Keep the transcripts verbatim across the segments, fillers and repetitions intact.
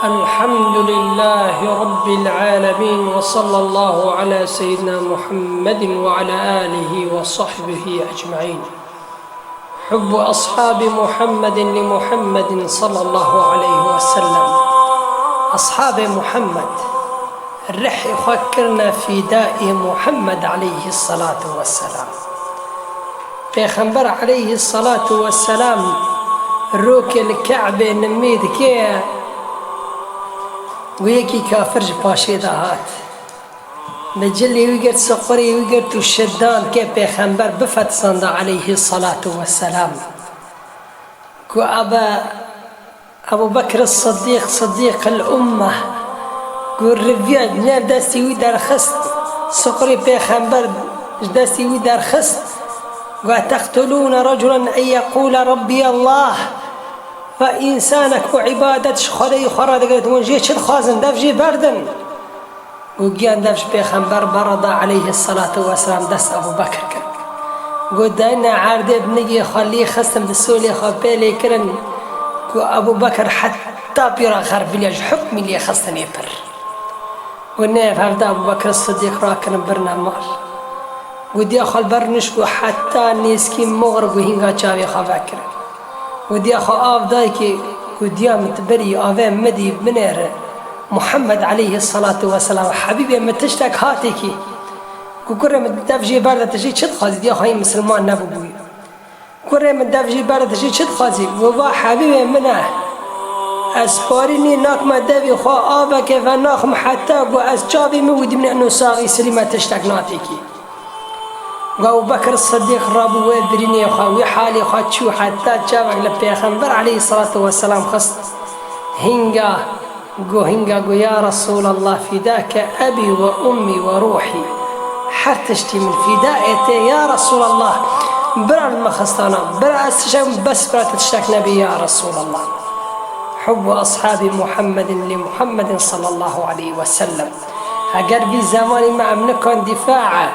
الحمد لله رب العالمين، وصلى الله على سيدنا محمد وعلى آله وصحبه أجمعين. حب أصحاب محمد لمحمد صلى الله عليه وسلم. أصحاب محمد، rihê xwe kirine fîdayê Muhammed aleyhî salatu vesselam. Pêxember aleyhî salatu vesselam rokê li Ke'bê nimî dike, ku yekî kafir ji paşê de hat. Bi cilê wî girt, siqurê wî girt û şiddan ke Pêxember bifetisanda aleyhî salatu vesselam. Ku ebe Ebu Bekr Siddîq, Siddîq el Umme, ku riviya nêv destî wî derxist, siqurê Pêxember ji destî wî derxist, ku, "Teqtulûne reculen en yeqûle Rabbî Allah." Ve însanek ku îbadet ji Xwedê xwe radigirit, hûn jê çi dixwazin, dev jê berdin. Û giyan dev ji Pêxember berada aleyhî salatu vesselam dest Ebu Bekr kir. Got, dayne erdê bi nigê xwe lê xistin, bi solê xwe pê lê kirin, ku Ebu Bekr heta pîra xerbiliya ji hukmî lê xistinê pir. Û nêv hevde Ebu Bekr Siddîq rakirin birine mal. Û diya xwe li ber nişk û heta nêzkî moxr û hînga çavê xwe vekirin. Û diya xwe av dayikê û diya min tu berî avê min dî binêre. Muhammed aleyhî salatu vesselam, Habîbê min tiştek hatêkî. Ku kurê min dev jê berde, tu jê çi dixwazî? Diya xwe yî misilman nebûbûyî. Kurê min dev jê berde, tu jê çi dixwazî? Got, va Habîbê min e. Ez parî nî nakme devê xwe aveke venaxim heta ku ez çavê min wî dimîne eno saxî silîme tiştek natêkî. Ebu Bekir Siddîq rabû wê birînê xwe, wî halê xwe çû heta çavek li Pêxember aleyhî salatu vesselam xist. Hînga got, hînga got, "Ya Resûlallah, fîdake ebî ve ummî ve rûhî." Her tiştî min fîda ê tê, ya Resûlallah. Bira li me xistana, bira ez tiştek, bes bira te tiştek nebî, ya Resûlallah. Hubbu ashabî Muhammedin li Muhammedin sallallahu aleyhi ve sellem. Heger vî zemanî me em nikan dîfae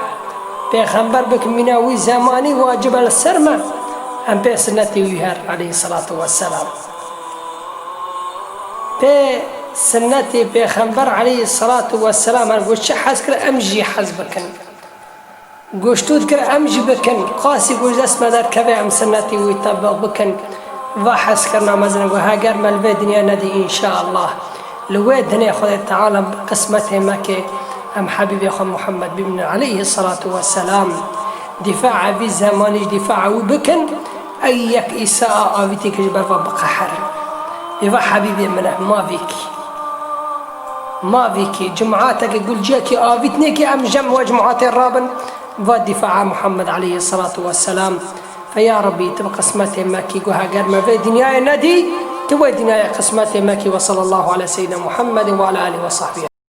Pêxember bikin mîna wî zemanî, wacib e li ser me em pê sinnetê wî her aleyhî salatu vesselam. Pê sinnetê Pêxember aleyhî salatu vesselam her ku çi hez kir em jî hez bikin. Goştû dikir em jî bikin. Qasî ku ji dest me derkeve em sinnetê wî tebiq bikin. Va hezkirina mezin ku heger me li vê dinyayê nedî, înşaallah, li wê dinê Xwedê Teala bi qismetê me ke em Habîbê xwe Muhammed bimînin aleyhî salatu vesselam. Dîfaa vî zemanî ji dîfaa wî bikin, ey yek îsaa avîtî ke ji ber ve biqeherin. Ê va Habîbê min e, mavîkî. Mavîkî, cumatekî, gulciyekî avît nêkî em jem we cumatê rabin. Va dîfaa Muhammed aleyhî salatu vesselam. Fe ya Rabbî, tu bi qismetê me kî, ku heger me vê dinyayê nedî, tu wê dinyayê qismetê me kî. Ve sallallahu ala seyyidina Muhammedin ve ala alihi ve sahbihi.